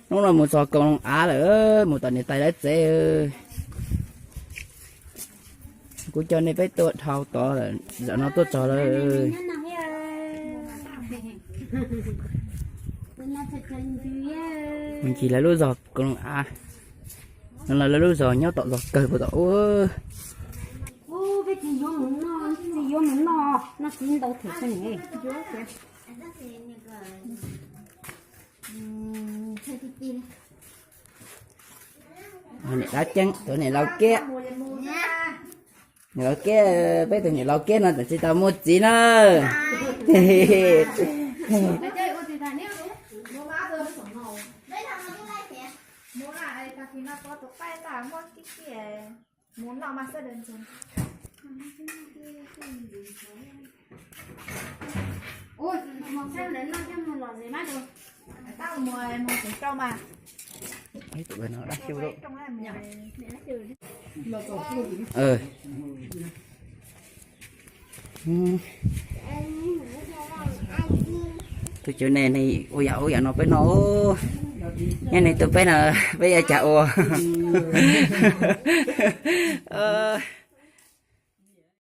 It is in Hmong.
Hnub no mus txog koom av lawm, mus tom niam tais lawv tsev. Kuv coj nej peb tuaj dhau tod lawm, zaum no tuaj txog lawm. Ncig lawv lub zos koom av, no lawv lub zos nyob tom zos kawg puas tom ub. Peb tsis yuav mus noj, tsis yuav mus noj, noj txiv ntau thiab ne. Niam dab ceeb, tus niam laus kiab. Niam laus kiab, peb tus niam laus kiab no tseem tsis tau muaj txiv na. Tus cov ne ua yam ua yam no peb no, nyob ne tus peb no, peb yuav cas ua.